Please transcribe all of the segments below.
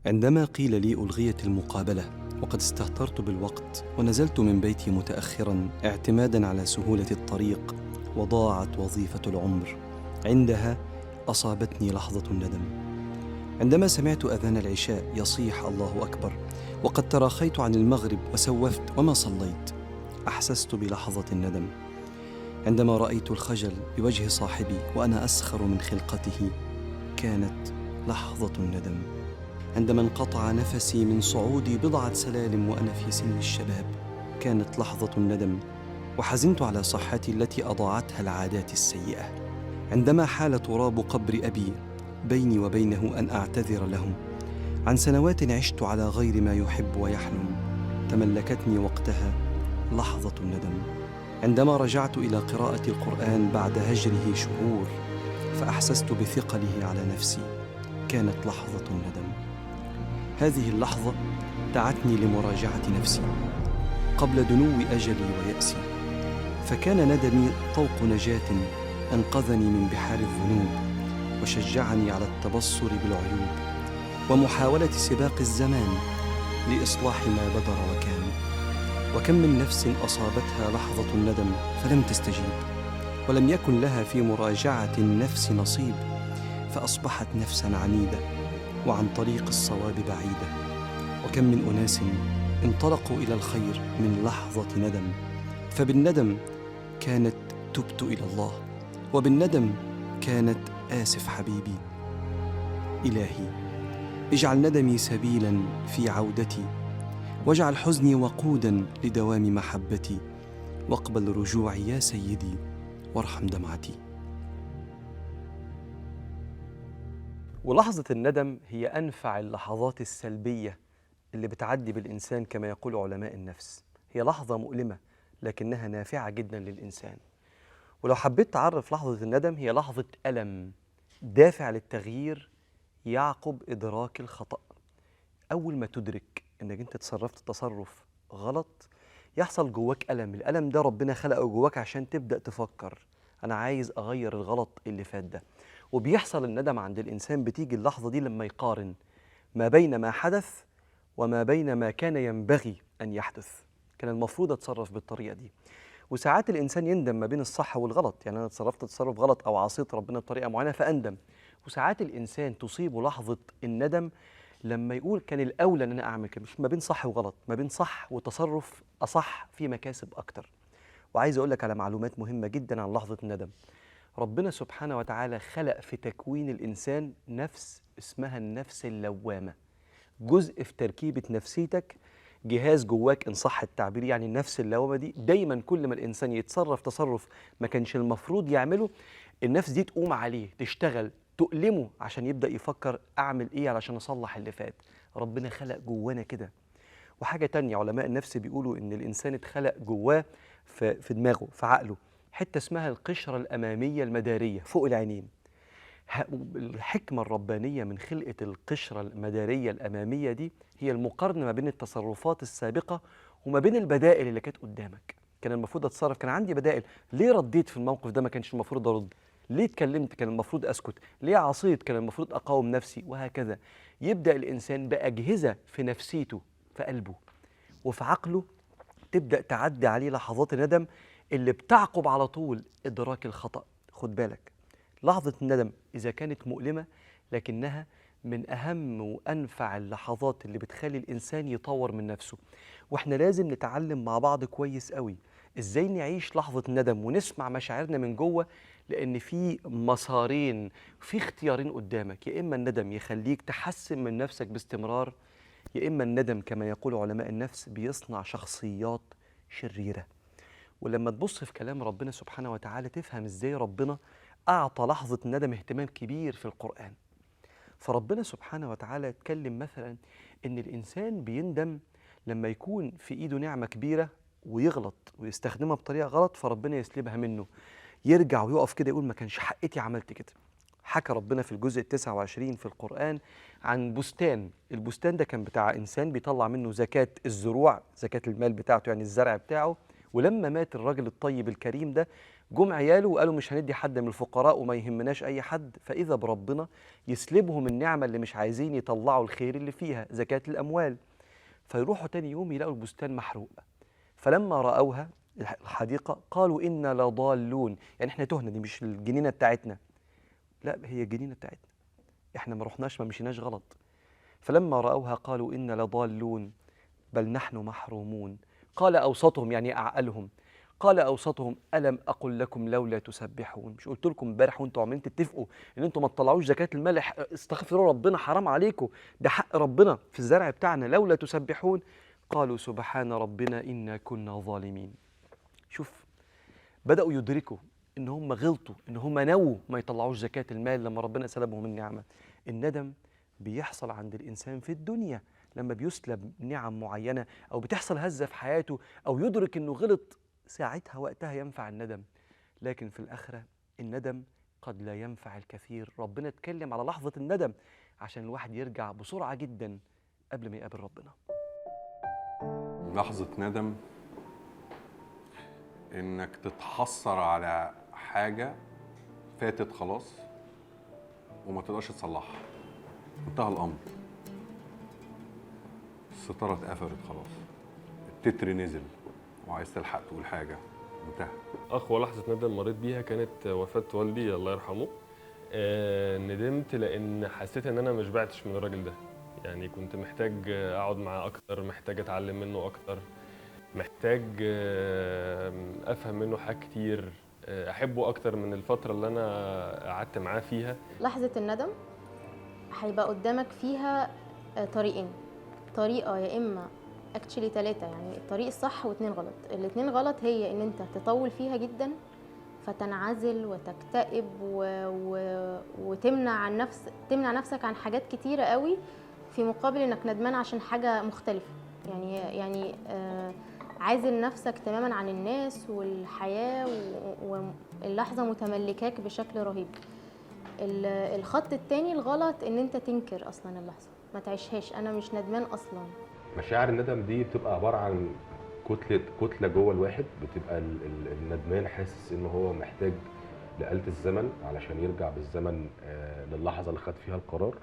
عندما قيل لي ألغيت المقابلة وقد استهترت بالوقت ونزلت من بيتي متأخراً اعتماداً على سهولة الطريق وضاعت وظيفة العمر، عندها أصابتني لحظة الندم. عندما سمعت أذان العشاء يصيح الله أكبر وقد تراخيت عن المغرب وسوفت وما صليت، أحسست بلحظة الندم. عندما رأيت الخجل بوجه صاحبي وأنا أسخر من خلقته، كانت لحظة الندم. عندما انقطع نفسي من صعودي بضعة سلالم وأنا في سن الشباب، كانت لحظة الندم، وحزنت على صحتي التي أضاعتها العادات السيئة. عندما حال تراب قبر أبي بيني وبينه أن أعتذر له عن سنوات عشت على غير ما يحب ويحلم، تملكتني وقتها لحظة الندم. عندما رجعت إلى قراءة القرآن بعد هجره شهور فأحسست بثقله على نفسي، كانت لحظة الندم. هذه اللحظة دعتني لمراجعة نفسي قبل دنو أجلي ويأسي، فكان ندمي طوق نجاة أنقذني من بحار الذنوب وشجعني على التبصر بالعيوب ومحاولة سباق الزمان لإصلاح ما بدر وكان. وكم من نفس أصابتها لحظة الندم فلم تستجيب، ولم يكن لها في مراجعة النفس نصيب، فأصبحت نفسا عنيدة وعن طريق الصواب بعيدة. وكم من أناس انطلقوا إلى الخير من لحظة ندم، فبالندم كانت تبت إلى الله، وبالندم كانت آسف حبيبي. إلهي اجعل ندمي سبيلا في عودتي، واجعل حزني وقودا لدوام محبتي، واقبل رجوعي يا سيدي وارحم دمعتي. ولحظة الندم هي أنفع اللحظات السلبية اللي بتعدي بالإنسان كما يقول علماء النفس. هي لحظة مؤلمة لكنها نافعة جدا للإنسان. ولو حبيت تعرف لحظة الندم، هي لحظة ألم دافع للتغيير يعقب إدراك الخطأ. أول ما تدرك إنك أنت تصرفت تصرف غلط يحصل جواك ألم. الألم ده ربنا خلقه جواك عشان تبدأ تفكر أنا عايز أغير الغلط اللي فات ده. وبيحصل الندم عند الإنسان، بتيجي اللحظة دي لما يقارن ما بين ما حدث وما بين ما كان ينبغي أن يحدث. كان المفروض أتصرف بالطريقة دي. وساعات الإنسان يندم ما بين الصح والغلط، يعني أنا تصرفت تصرف غلط أو عصيت ربنا بطريقة معينة فأندم. وساعات الإنسان تصيبه لحظة الندم لما يقول كان الأولى أن أنا أعمل كده، مش ما بين صح وغلط، ما بين صح وتصرف أصح في مكاسب أكتر. وعايز أقول لك على معلومات مهمة جدا عن لحظة الندم. ربنا سبحانه وتعالى خلق في تكوين الإنسان نفس اسمها النفس اللوامة، جزء في تركيبة نفسيتك، جهاز جواك إن صح التعبير. يعني النفس اللوامة دي دايما كل ما الإنسان يتصرف تصرف ما كانش المفروض يعمله، النفس دي تقوم عليه، تشتغل، تؤلمه عشان يبدأ يفكر أعمل إيه علشان أصلح اللي فات. ربنا خلق جوانا كده. وحاجة تانية، علماء النفس بيقولوا إن الإنسان اتخلق جواه في دماغه، في عقله، حتة اسمها القشرة الأمامية المدارية فوق العينين. الحكمة الربانية من خلقة القشرة المدارية الأمامية دي هي المقارنة ما بين التصرفات السابقة وما بين البدائل اللي كانت قدامك. كان المفروض أتصرف، كان عندي بدائل، ليه رديت في الموقف ده؟ ما كانش المفروض أرد. ليه اتكلمت؟ كان المفروض أسكت. ليه عصيت؟ كان المفروض أقاوم نفسي، وهكذا. يبدأ الإنسان بأجهزة في نفسيته، في قلبه وفي عقله، تبدأ تعدي عليه لحظات الندم اللي بتعقب على طول إدراك الخطأ. خد بالك، لحظة الندم إذا كانت مؤلمة لكنها من أهم وأنفع اللحظات اللي بتخلي الإنسان يطور من نفسه. وإحنا لازم نتعلم مع بعض كويس قوي إزاي نعيش لحظة الندم ونسمع مشاعرنا من جوه، لأن في مسارين، في اختيارين قدامك. يا إما الندم يخليك تحسن من نفسك باستمرار، يا إما الندم كما يقول علماء النفس بيصنع شخصيات شريرة. ولما تبص في كلام ربنا سبحانه وتعالى تفهم إزاي ربنا أعطى لحظة الندم اهتمام كبير في القرآن. فربنا سبحانه وتعالى اتكلم مثلا إن الإنسان بيندم لما يكون في إيده نعمة كبيرة ويغلط ويستخدمها بطريقة غلط فربنا يسلبها منه، يرجع ويقف كده يقول ما كانش حقتي عملت كده. حكى ربنا في الجزء 29 في القرآن عن بستان. البستان ده كان بتاع إنسان بيطلع منه زكاة الزروع، زكاة المال بتاعته، يعني الزرع بتاعه. ولما مات الراجل الطيب الكريم ده جم عياله وقالوا مش هندي حد من الفقراء وما يهمناش أي حد، فإذا بربنا يسلبهم النعمة اللي مش عايزين يطلعوا الخير اللي فيها، زكاة الأموال. فيروحوا تاني يوم يلاقوا البستان محروق. فلما رأوها الحديقة قالوا إنا لضالون، يعني إحنا تهنا، دي مش الجنينة بتاعتنا. لا، هي الجنينة بتاعتنا، إحنا ما رحناش، ما مشيناش غلط. فلما رأوها قالوا إنا لضالون بل نحن محرومون. قال أوسطهم، يعني أعقلهم، قال أوسطهم ألم أقل لكم لولا تسبحون، مش قلت لكم امبارح وأنتم عمالين تتفقوا إن أنتم ما تطلعوش زكاة المال، استغفروا ربنا، حرام عليكم، ده حق ربنا في الزرع بتاعنا، لولا تسبحون. قالوا سبحان ربنا إنا كنا ظالمين. شوف، بدأوا يدركوا إن هم غلطوا، إن هم نووا ما يطلعوش زكاة المال لما ربنا سلبهم النعمة. الندم بيحصل عند الإنسان في الدنيا لما بيسلب نعم معينة أو بتحصل هزة في حياته أو يدرك إنه غلط، ساعتها وقتها ينفع الندم. لكن في الآخرة الندم قد لا ينفع الكثير. ربنا اتكلم على لحظة الندم عشان الواحد يرجع بسرعة جدا قبل ما يقابل ربنا. لحظة ندم إنك تتحسر على حاجة فاتت خلاص وما تقدرش تصلحها، انتهى الأمر، الستارة اتقفلت خلاص، التتر نزل وعايز تلحق تقول حاجة، انتهى. أقوى لحظة ندم مريت بيها كانت وفاة والدي الله يرحمه. ندمت لأن حسيت إن أنا ما شبعتش من الراجل ده، يعني كنت محتاج أقعد معاه أكتر، محتاج أتعلم منه أكتر، محتاج أفهم منه حاجات كتير، أحبه أكتر من الفترة اللي أنا قعدت معاه فيها. لحظة الندم هيبقى قدامك فيها طريقين، طريقة يا إما actually 3، يعني الطريق الصح و2 غلط. الاتنين غلط هي إن أنت تطول فيها جدا فتنعزل وتكتئب وتمنع عن تمنع نفسك عن حاجات كتيرة قوي في مقابل إنك ندمان عشان حاجة مختلفة، يعني عازل نفسك تماما عن الناس والحياة واللحظة متملكاك بشكل رهيب. الخط التاني الغلط ان انت تنكر اصلا اللحظة، ما تعيشهاش، انا مش ندمان اصلا. مشاعر الندم دي بتبقى عبارة عن كتلة جوه الواحد، بتبقى الندمان حاسس ان هو محتاج لآلة الزمن علشان يرجع بالزمن للحظة اللي خد فيها القرار،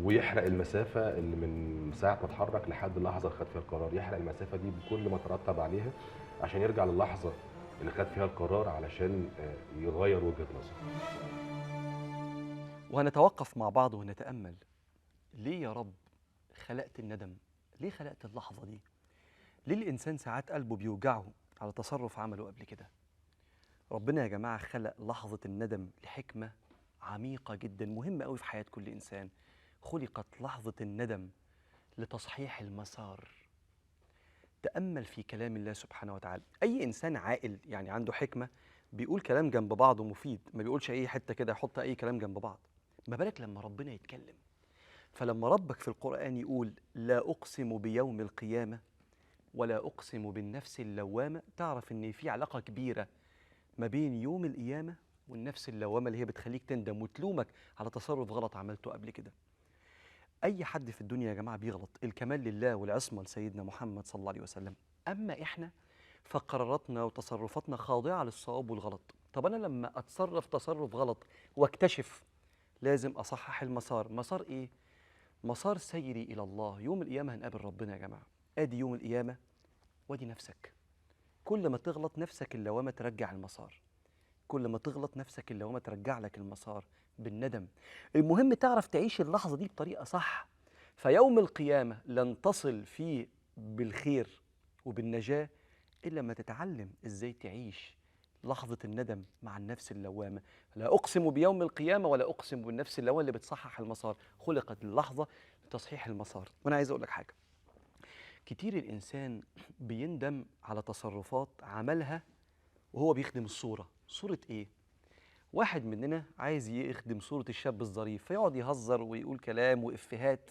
ويحرق المسافة اللي من ساعة ما اتحرك لحد اللحظة اللي خد فيها القرار، يحرق المسافة دي بكل ما ترتب عليها عشان يرجع للحظة اللي خد فيها القرار علشان يغير وجهة نظره. وهنتوقف مع بعض ونتأمل، ليه يا رب خلقت الندم؟ ليه خلقت اللحظة دي؟ ليه الإنسان ساعات قلبه بيوجعه على تصرف عمله قبل كده؟ ربنا يا جماعة خلق لحظة الندم لحكمة عميقة جدا مهمة قوي في حياة كل إنسان. خلقت لحظة الندم لتصحيح المسار. تأمل في كلام الله سبحانه وتعالى. أي إنسان عاقل يعني عنده حكمة بيقول كلام جنب بعضه مفيد، ما بيقولش أي حتة كده يحط أي كلام جنب بعض. ما بالك لما ربنا يتكلم. فلما ربك في القرآن يقول لا أقسم بيوم القيامة ولا أقسم بالنفس اللوامة، تعرف إن في علاقة كبيرة ما بين يوم القيامة والنفس اللوامة اللي هي بتخليك تندم وتلومك على تصرف غلط عملته قبل كده. أي حد في الدنيا يا جماعة بيغلط، الكمال لله والعصمة لسيدنا محمد صلى الله عليه وسلم. أما إحنا فقراراتنا وتصرفاتنا خاضعة للصواب والغلط. طب أنا لما أتصرف تصرف غلط واكتشف لازم أصحح المسار. مسار إيه؟ مسار سيري إلى الله. يوم القيامة هنقابل ربنا يا جماعة. آدي يوم القيامة وادي نفسك. كل ما تغلط نفسك اللوامة ترجع المسار. كل ما تغلط نفسك اللوامة ترجع لك المسار بالندم. المهم تعرف تعيش اللحظة دي بطريقة صح. فيوم القيامة لن تصل فيه بالخير وبالنجاة إلا ما تتعلم إزاي تعيش لحظة الندم مع النفس اللوامة. لا أقسم بيوم القيامة ولا أقسم بالنفس اللوامة اللي بتصحح المسار. خلقت اللحظة لتصحيح المسار. وأنا عايز أقول لك حاجة، كتير الإنسان بيندم على تصرفات عملها وهو بيخدم الصورة. صورة إيه؟ واحد مننا عايز يخدم صورة الشاب الظريف، فيقعد يهزر ويقول كلام وإفيهات،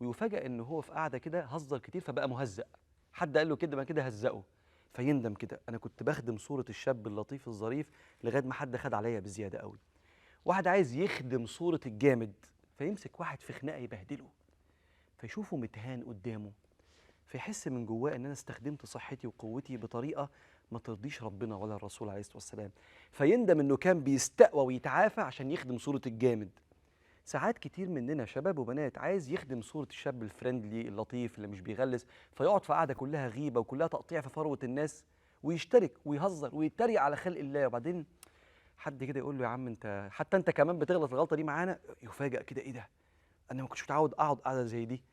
ويفاجأ إن هو في قعدة كده هزر كتير فبقى مهزأ. حد قال له كده ما كده هزقه، فيندم كده، أنا كنت بخدم صورة الشاب اللطيف الظريف لغاية ما حد خد عليا بزيادة قوي. واحد عايز يخدم صورة الجامد، فيمسك واحد في خناقة يبهدله، فيشوفه متهان قدامه، فيحس من جواه إن أنا استخدمت صحتي وقوتي بطريقة ما ترضيش ربنا ولا الرسول عليه الصلاة والسلام، فيندم إنه كان بيستقوى ويتعافى عشان يخدم صورة الجامد. ساعات كتير مننا شباب وبنات عايز يخدم صورة الشاب ال friendly اللطيف اللي مش بيغلس، فيقعد في قعدة كلها غيبة وكلها تقطيع في فروة الناس، ويشترك ويهزر ويتريق على خلق الله، وبعدين حد كده يقول له يا عم انت حتى انت كمان بتغلط الغلطة دي معانا، يفاجأ كده ايه ده؟ انا ما كنتش متعود اقعد قعدة زي دي.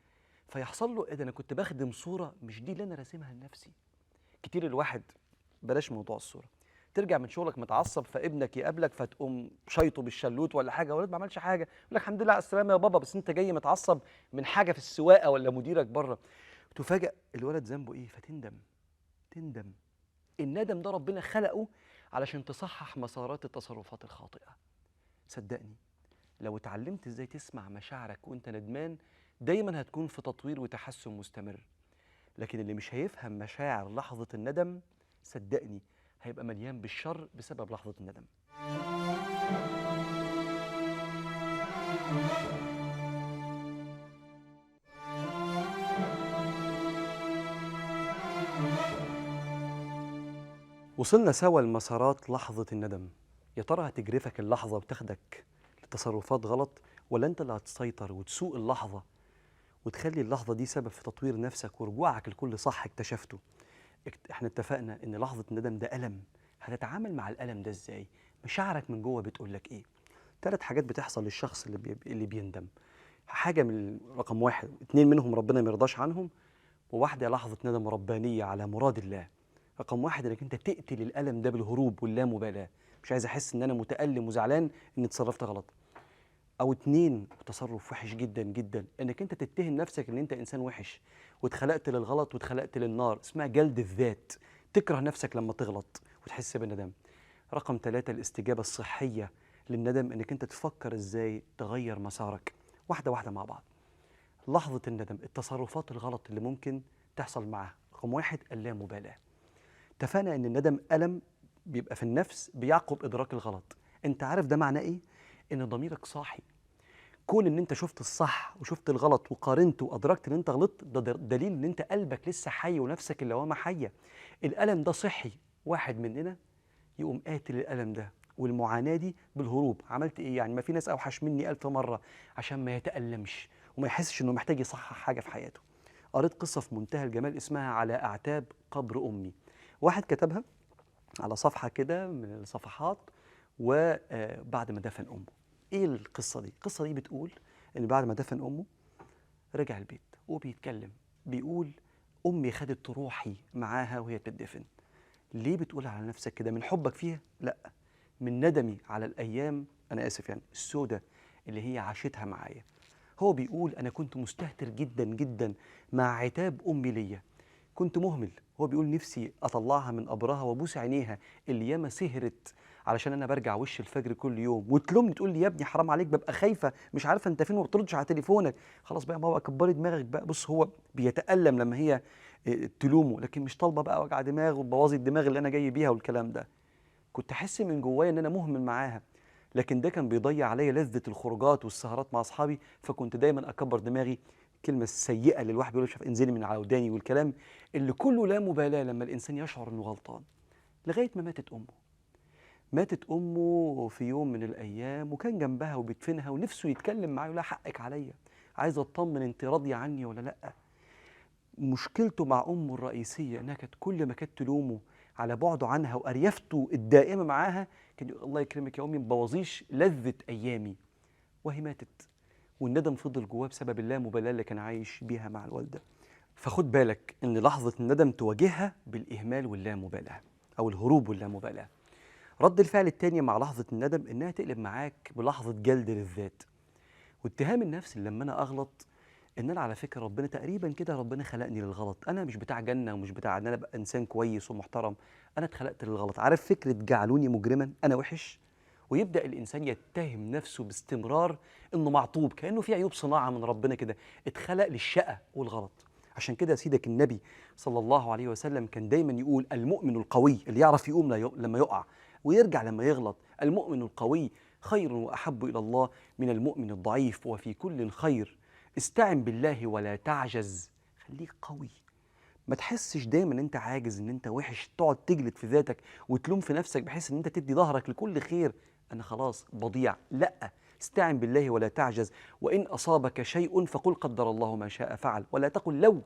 فيحصل له ايه ده، انا كنت بخدم صورة مش دي اللي انا راسمها لنفسي. كتير الواحد بلاش موضوع الصورة، ترجع من شغلك متعصب فابنك يقابلك فتقوم شايطه بالشلوت ولا حاجة، ولد ما عملش حاجة، يقول لك الحمد لله على السلامة يا بابا، بس انت جاي متعصب من حاجة في السواقة ولا مديرك بره. تفاجئ الولد ذنبه ايه، فتندم. تندم. الندم ده ربنا خلقه علشان تصحح مسارات التصرفات الخاطئة. صدقني لو اتعلمت ازاي تسمع مشاعرك وانت ندمان دايما هتكون في تطوير وتحسن مستمر. لكن اللي مش هيفهم مشاعر لحظة الندم صدقني هيبقى مليان بالشر بسبب لحظة الندم. وصلنا سوا لمسارات لحظة الندم. يا ترى هتجرفك اللحظة وتاخدك لتصرفات غلط، ولا انت اللي هتسيطر وتسوق اللحظة وتخلي اللحظة دي سبب في تطوير نفسك ورجوعك لكل صح اكتشفته؟ احنا اتفقنا ان لحظة الندم ده ألم، هتتعامل مع الألم ده ازاي؟ مشاعرك من جوه بتقولك ايه؟ 3 حاجات بتحصل للشخص اللي بيندم. حاجة من رقم 1، 2 منهم ربنا ما يرضاش عنهم، وواحدة لحظة ندم ربانية على مراد الله. رقم 1 انك انت تقتل الألم ده بالهروب واللامبالاة، مش عايز احس ان انا متألم وزعلان اني اتصرفت غلط. او 2، تصرف وحش جدا جدا، انك انت تتهم نفسك ان انت انسان وحش واتخلقت للغلط واتخلقت للنار، اسمها جلد الذات، تكره نفسك لما تغلط وتحس بالندم. رقم 3، الاستجابة الصحية للندم، انك انت تفكر ازاي تغير مسارك. واحدة واحدة مع بعض. لحظة الندم، التصرفات الغلط اللي ممكن تحصل معها. رقم 1، اللامبالاة. اتفقنا ان الندم ألم بيبقى في النفس بيعقب إدراك الغلط. انت عارف ده معناه ايه؟ ان ضميرك صاحي. كون ان انت شفت الصح وشفت الغلط وقارنت وادركت ان انت غلطت، ده دليل ان انت قلبك لسه حي ونفسك اللوامة حيه. الالم ده صحي. واحد مننا يقوم قاتل الالم ده والمعاناة دي بالهروب. عملت ايه يعني؟ ما في ناس اوحش مني 1000 مرة، عشان ما يتالمش وما يحسش انه محتاج يصحح حاجة في حياته. قريت قصة في منتهى الجمال اسمها على اعتاب قبر امي. واحد كتبها على صفحة كده من الصفحات وبعد ما دفن امه. ايه القصة دي؟ القصة دي بتقول ان بعد ما دفن امه رجع البيت وبيتكلم، بيقول امي خدت روحي معاها وهي بتدفن. ليه بتقول على نفسك كده؟ من حبك فيها؟ لا، من ندمي على الايام، انا اسف يعني، السودة اللي هي عاشتها معايا. هو بيقول انا كنت مستهتر جدا جدا مع عتاب امي ليا، كنت مهمل. هو بيقول نفسي اطلعها من قبرها وابوس عينيها اللي ياما سهرت علشان انا برجع وش الفجر كل يوم، وتلومني تقول لي يا ابني حرام عليك، ببقى خايفة مش عارفه انت فين وما بتردش على تليفونك. خلاص بقى يا بابا كبري دماغك بقى. بص، هو بيتألم لما هي تلومه، لكن مش طالبه بقى وجع دماغ وبوظي الدماغ اللي انا جاي بيها والكلام ده. كنت احس من جوايا ان انا مهمل معاها، لكن ده كان بيضيع عليا لذة الخروجات والسهرات مع اصحابي، فكنت دايما اكبر دماغي. الكلمة السيئة اللي الواحد بيقول مش عارف انزلي من على وداني، والكلام اللي كله لا مبالاة لما الانسان يشعر انه غلطان. لغاية ما ماتت امه. ماتت امه في يوم من الايام، وكان جنبها وبيدفنها ونفسه يتكلم معاها يقول لها حقك عليا، عايز اطمن انت راضية عني ولا لا. مشكلته مع امه الرئيسية انها كانت كل ما كانت تلومه على بعده عنها واريافته الدائمة معاها، كان يقول الله يكرمك يا امي ما تبوظيش لذة ايامي. وهي ماتت والندم فضل جواه بسبب اللامبالاة اللي كان عايش بيها مع الوالدة. فخد بالك ان لحظة الندم تواجهها بالاهمال واللامبالاه او الهروب واللامبالاه. رد الفعل الثاني مع لحظة الندم انها تقلب معاك بلحظة جلد للذات واتهام النفس. لما انا اغلط ان انا على فكرة ربنا تقريبا كده ربنا خلقني للغلط، انا مش بتاع جنة ومش بتاع ان انا ابقى انسان كويس ومحترم، انا اتخلقت للغلط. عارف فكرة جعلوني مجرما، انا وحش. ويبدا الانسان يتهم نفسه باستمرار انه معطوب، كانه في عيوب صناعة من ربنا كده، اتخلق للشقه والغلط. عشان كده سيدك النبي صلى الله عليه وسلم كان دايما يقول المؤمن القوي اللي يعرف يقوم لما يقع ويرجع لما يغلط، المؤمن القوي خير واحب الى الله من المؤمن الضعيف وفي كل خير. استعن بالله ولا تعجز، خليك قوي، ما تحسش دايما ان انت عاجز، ان انت وحش، تقعد تجلد في ذاتك وتلوم في نفسك بحيث ان انت تدي ظهرك لكل خير، انا خلاص بضيع. لا، استعن بالله ولا تعجز، وان اصابك شيء فقل قدر الله ما شاء فعل، ولا تقل لو.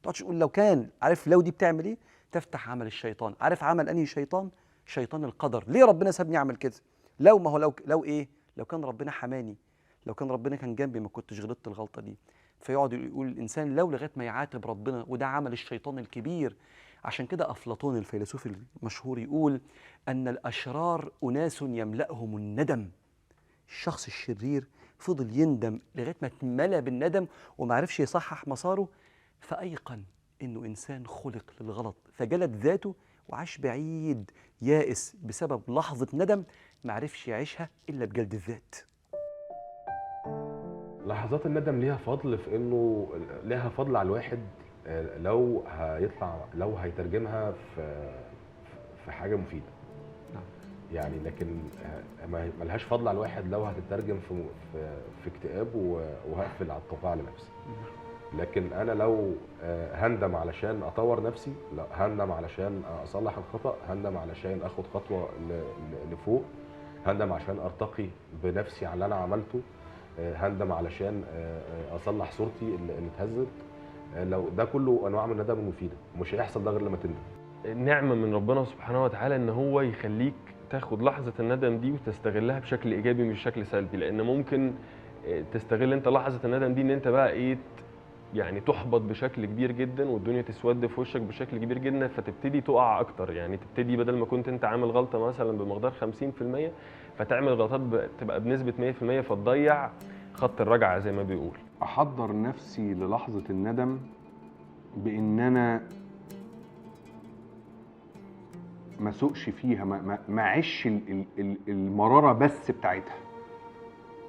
تقعدش تقول لو كان. عارف لو دي بتعمل ايه؟ تفتح عمل الشيطان. عارف عمل انهي شيطان؟ شيطان القدر. ليه ربنا سابني اعمل كده؟ لو ما هو لو ايه؟ لو كان ربنا حماني، لو كان ربنا كان جنبي ما كنتش غلطت الغلطة دي. فيقعد يقول الانسان لو لغاية ما يعاتب ربنا، وده عمل الشيطان الكبير. عشان كده افلاطون الفيلسوف المشهور يقول ان الاشرار اناس يملأهم الندم. الشخص الشرير فضل يندم لغاية ما اتملى بالندم وما عرفش يصحح مساره، فأيقن إنه إنسان خلق للغلط، فجلد ذاته وعاش بعيد يائس بسبب لحظة ندم ما عرفش يعيشها إلا بجلد الذات. لحظات الندم ليها فضل في إنه ليها فضل على الواحد لو هيطلع، لو هيترجمها في حاجة مفيدة. نعم. يعني لكن ما لهاش فضل على الواحد لو هتترجم في اكتئاب وهقفل على الطاقة على نفسي. لكن انا لو هندم علشان اطور نفسي، لا هندم علشان اصلح الخطا، هندم علشان اخد خطوة لفوق، هندم عشان ارتقي بنفسي على اللي انا عملته، هندم علشان اصلح صورتي اللي اتهزت. لو ده كله انواع من الندم المفيدة، مش هيحصل ده غير لما تندم. نعمه من ربنا سبحانه وتعالى ان هو يخليك تاخد لحظة الندم دي وتستغلها بشكل ايجابي مش بشكل سلبي، لان ممكن تستغل انت لحظة الندم دي ان انت بقى ايه يعني تحبط بشكل كبير جدا والدنيا تسود في وشك بشكل كبير جدا، فتبتدي تقع اكتر. يعني تبتدي بدل ما كنت انت عامل غلطه مثلا بمقدار 50% فتعمل غلطات تبقى بنسبة 100%، فتضيع خط الرجعة زي ما بيقول. احضر نفسي للحظة الندم بان انا ما سوقش فيها، ما عيش المرارة بس بتاعتها.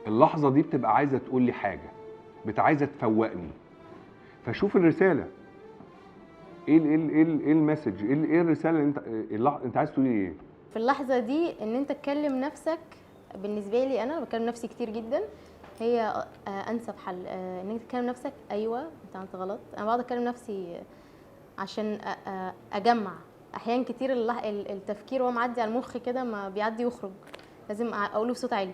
اللحظة دي بتبقى عايزه تقول لي حاجة، بتبقى عايزه تفوقني. فشوف الرسالة ايه، ال ايه ال ايه ال message، ايه الرسالة اللي انت عايز تقولي ايه في اللحظة دي. ان انت تكلم نفسك، بالنسبة لي انا بكلم نفسي كتير جدا، هي انسب حل ان انت تكلم نفسك. ايوه انت عملت غلط. انا بقعد اكلم نفسي عشان اجمع. احيان كتير التفكير وهو معدي على المخ كده ما بيعدي يخرج، لازم اقوله بصوت عالي.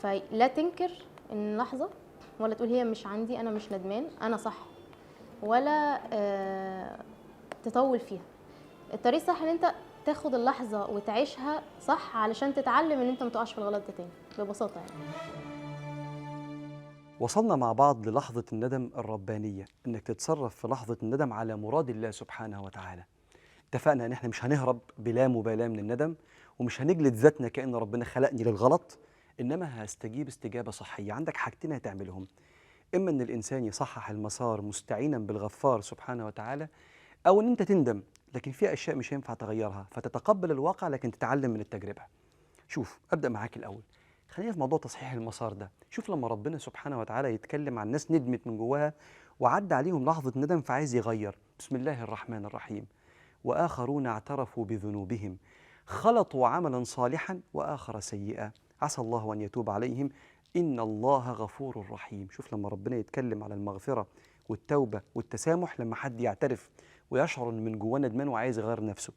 فلا تنكر ان لحظة، ولا تقول هي مش عندي، انا مش ندمان، انا صح، ولا تطول فيها. الطريق الصح ان انت تاخد اللحظة وتعيشها صح علشان تتعلم ان انت ما تقعش في الغلط ده تاني ببساطة. يعني وصلنا مع بعض للحظة الندم الربانية، انك تتصرف في لحظة الندم على مراد الله سبحانه وتعالى. اتفقنا ان احنا مش هنهرب بلا مبالاة من الندم، ومش هنجلد ذاتنا كأن ربنا خلقني للغلط، إنما هستجيب استجابة صحية. عندك حاجتين هتعملهم، إما إن الإنسان يصحح المسار مستعينا بالغفار سبحانه وتعالى، أو إن أنت تندم لكن في أشياء مش هينفع تغيرها، فتتقبل الواقع لكن تتعلم من التجربة. شوف، أبدأ معاك الأول، خلينا في موضوع تصحيح المسار ده. شوف لما ربنا سبحانه وتعالى يتكلم عن ناس ندمت من جواها وعدى عليهم لحظة ندم فعايز يغير. بسم الله الرحمن الرحيم، وآخرون اعترفوا بذنوبهم خلطوا عملا صالحا وآخر سيئا عسى الله أن يتوب عليهم إن الله غفور رحيم. شوف لما ربنا يتكلم على المغفرة والتوبة والتسامح لما حد يعترف ويشعر إن من جواه ندمان وعايز يغير نفسه.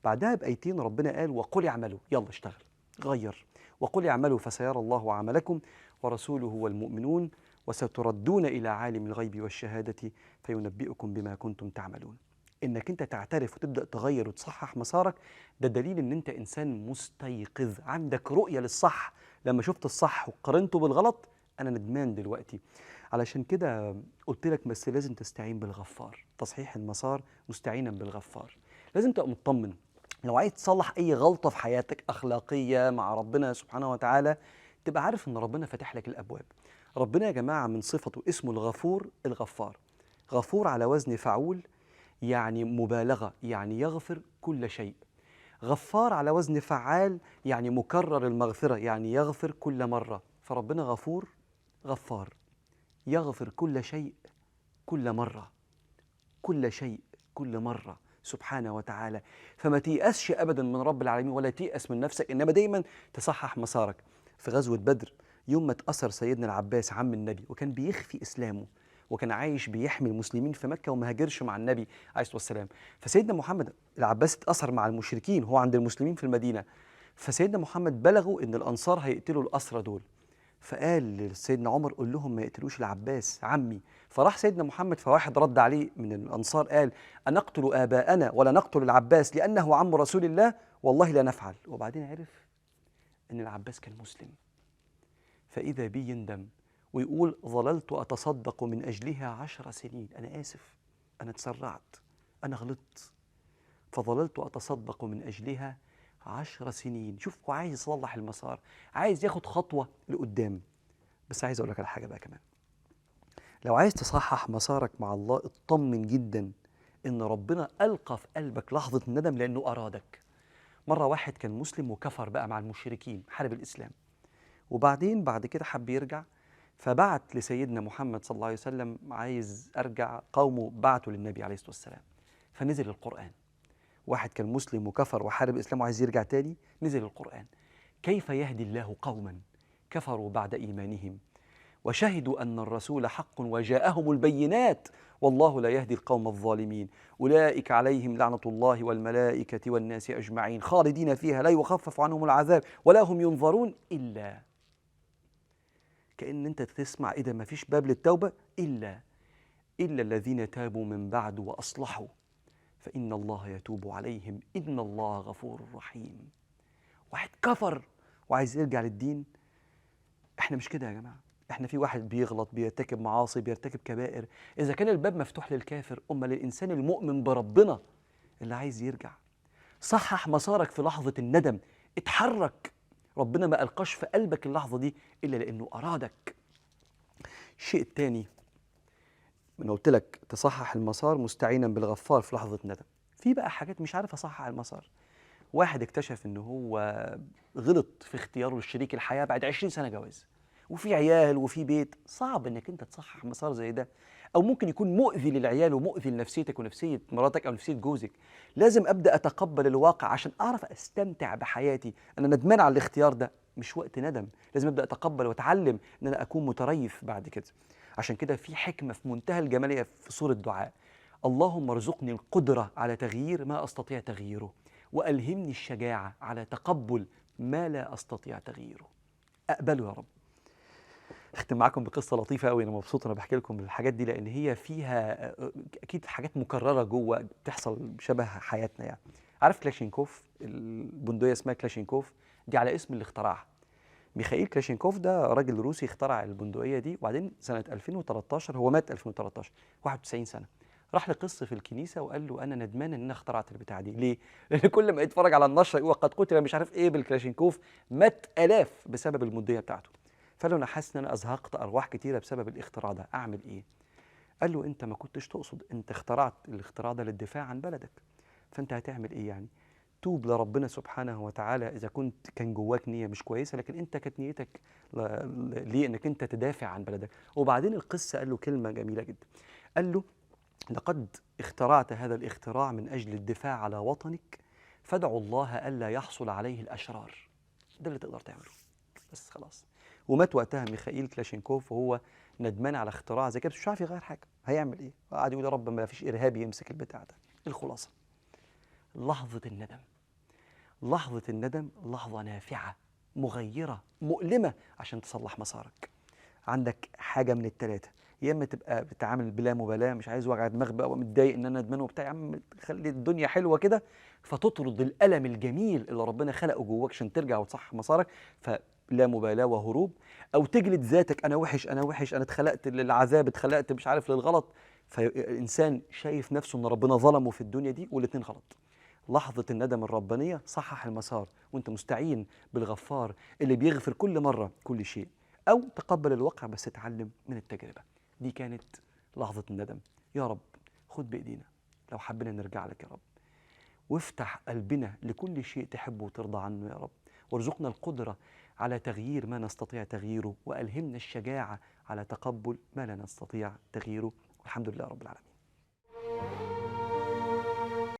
بعدها بآيتين ربنا قال وقل اعملوا، يلا اشتغل غير، وقل اعملوا فسيرى الله عملكم ورسوله والمؤمنون وستردون إلى عالم الغيب والشهادة فينبئكم بما كنتم تعملون. إنك أنت تعترف وتبدأ تغير وتصحح مسارك، ده دليل إن أنت إنسان مستيقظ، عندك رؤية للصح. لما شفت الصح وقارنته بالغلط، أنا ندمان دلوقتي. علشان كده قلت لك بس لازم تستعين بالغفار، تصحيح المسار مستعينا بالغفار. لازم تبقى مطمن لو عايز تصلح أي غلطة في حياتك أخلاقية مع ربنا سبحانه وتعالى، تبقى عارف إن ربنا فتح لك الأبواب. ربنا يا جماعة من صفته اسمه الغفور الغفار. غفور على وزن فعول يعني مبالغة، يعني يغفر كل شيء. غفار على وزن فعال يعني مكرر المغفرة، يعني يغفر كل مرة. فربنا غفور غفار، يغفر كل شيء كل مرة، كل شيء كل مرة سبحانه وتعالى. فما تيأسش أبدا من رب العالمين ولا تيأس من نفسك، إنما دايما تصحح مسارك. في غزوة بدر يوم ما اتأثر سيدنا العباس عم النبي وكان بيخفي إسلامه، وكان عايش بيحمي المسلمين في مكة وما هاجرش مع النبي عليه الصلاة والسلام. فسيدنا محمد العباس اتأثر مع المشركين، هو عند المسلمين في المدينة، فسيدنا محمد بلغوا إن الأنصار هيقتلوا الأسرى دول، فقال لسيدنا عمر قول لهم ما يقتلوش العباس عمي. فراح سيدنا محمد، فواحد رد عليه من الأنصار قال أنقتل آباءنا ولا نقتل العباس لأنه عم رسول الله، والله لا نفعل. وبعدين عرف أن العباس كان مسلم، فإذا بي يندم ويقول ظللت أتصدق من أجلها 10 سنين، أنا آسف، أنا تسرعت، أنا غلطت، فظللت أتصدق من أجلها 10 سنين. شوف هو عايز يصلح المسار، عايز ياخد خطوة لقدام. بس عايز أقول لك على حاجة بقى كمان، لو عايز تصحح مسارك مع الله اطمن جدا إن ربنا ألقى في قلبك لحظة الندم لأنه أرادك. مرة واحد كان مسلم وكفر بقى مع المشركين، حارب الإسلام، وبعدين بعد كده حب يرجع، فبعت لسيدنا محمد صلى الله عليه وسلم عايز أرجع، قومه بعتوا للنبي عليه الصلاة والسلام، فنزل القرآن. واحد كان مسلم وكفر وحارب الإسلام وعايز يرجع تاني، نزل القرآن: كيف يهدي الله قوما كفروا بعد إيمانهم وشهدوا أن الرسول حق وجاءهم البينات والله لا يهدي القوم الظالمين أولئك عليهم لعنة الله والملائكة والناس أجمعين خالدين فيها لا يخفف عنهم العذاب ولا هم ينظرون. إلا كأن أنت تسمع إذا ما فيش باب للتوبة، إلا الذين تابوا من بعد وأصلحوا فإن الله يتوب عليهم إن الله غفور رحيم. واحد كفر وعايز يرجع للدين، احنا مش كده يا جماعة، احنا في واحد بيغلط، بيرتكب معاصي، بيرتكب كبائر. إذا كان الباب مفتوح للكافر، أما للإنسان المؤمن بربنا اللي عايز يرجع. صحح مسارك في لحظة الندم، اتحرك، ربنا ما ألقاش في قلبك اللحظة دي إلا لأنه أرادك. الشيء الثاني، أنا قلت لك تصحح المسار مستعينا بالغفار في لحظة ندم. في بقى حاجات مش عارف أصحح المسار. واحد اكتشف إن هو غلط في اختياره لشريك الحياة بعد 20 سنة جواز، وفي عيال وفي بيت، صعب إنك أنت تصحح مسار زي ده، أو ممكن يكون مؤذي للعيال ومؤذي لنفسيتك ونفسية مراتك أو نفسية جوزك. لازم أبدأ أتقبل الواقع عشان أعرف أستمتع بحياتي. أنا ندمان على الاختيار ده، مش وقت ندم، لازم أبدأ أتقبل وأتعلم إن أنا أكون متريث بعد كده. عشان كده في حكمة في منتهى الجمالية في سورة الدعاء: اللهم ارزقني القدرة على تغيير ما أستطيع تغييره، وألهمني الشجاعة على تقبل ما لا أستطيع تغييره. أقبله يا رب. أختم معاكم بقصة لطيفة أوي، أنا مبسوط أنا بحكي لكم الحاجات دي لأن هي فيها أكيد حاجات مكررة جوه بتحصل شبه حياتنا يعني. عارف كلاشينكوف؟ البندقية اسمها كلاشينكوف دي على اسم اللي اخترعها، ميخائيل كلاشينكوف. ده راجل روسي اخترع البندقية دي، وبعدين سنة 2013 هو مات 2013 91 سنة، راح لقس في الكنيسة وقال له أنا ندمان إن أنا اخترعت البتاعة دي. ليه؟ لأن كل ما يتفرج على النشرة يقول قد قتل مش عارف إيه بالكلاشينكوف، مات آلاف بسبب البندقية بتاعته. فقال له أنا حاسس إن أنا أزهقت أرواح كتيرة بسبب الاختراع ده، أعمل إيه؟ قال له أنت ما كنتش تقصد، أنت اخترعت الاختراع ده للدفاع عن بلدك، فأنت هتعمل إيه يعني؟ توب لربنا سبحانه وتعالى إذا كنت كان جواك نية مش كويسة، لكن أنت كانت نيتك ليه إنك أنت تدافع عن بلدك. وبعدين القصة قال له كلمة جميلة جدا، قال له لقد اخترعت هذا الاختراع من أجل الدفاع على وطنك، فادعوا الله ألا يحصل عليه الأشرار. ده اللي تقدر تعمله بس خلاص. ومات وقتها ميخائيل كلاشينكوف وهو ندمان على اختراع زي كده، بس مش عارف يغير حاجة، هيعمل إيه؟ قعد يقول يا رب ما فيش إرهابي يمسك البتاع ده. الخلاصة، لحظة الندم، لحظة الندم لحظة نافعة مغيرة مؤلمة عشان تصلح مسارك. عندك حاجة من التلاتة، يا إما تبقى بتتعامل بلا مبالاة، مش عايز وجع دماغ بقى ومتضايق إن أنا ندمان وبتاع، يا عم خلي الدنيا حلوة كده، فتطرد الألم الجميل اللي ربنا خلقه جواك عشان ترجع وتصحح مسارك، فلا مبالاة وهروب. أو تجلد ذاتك، أنا وحش أنا وحش، أنا اتخلقت للعذاب، اتخلقت مش عارف للغلط، فالإنسان شايف نفسه إن ربنا ظلمه في الدنيا دي، والاتنين غلط. لحظة الندم الربانية صحح المسار وانت مستعين بالغفار اللي بيغفر كل مرة كل شيء، أو تقبل الواقع بس اتعلم من التجربة. دي كانت لحظة الندم. يا رب خد بإيدينا لو حبينا نرجع لك يا رب، وافتح قلبنا لكل شيء تحبه وترضى عنه يا رب، وارزقنا القدرة على تغيير ما نستطيع تغييره، وألهمنا الشجاعة على تقبل ما لا نستطيع تغييره، والحمد لله رب العالمين.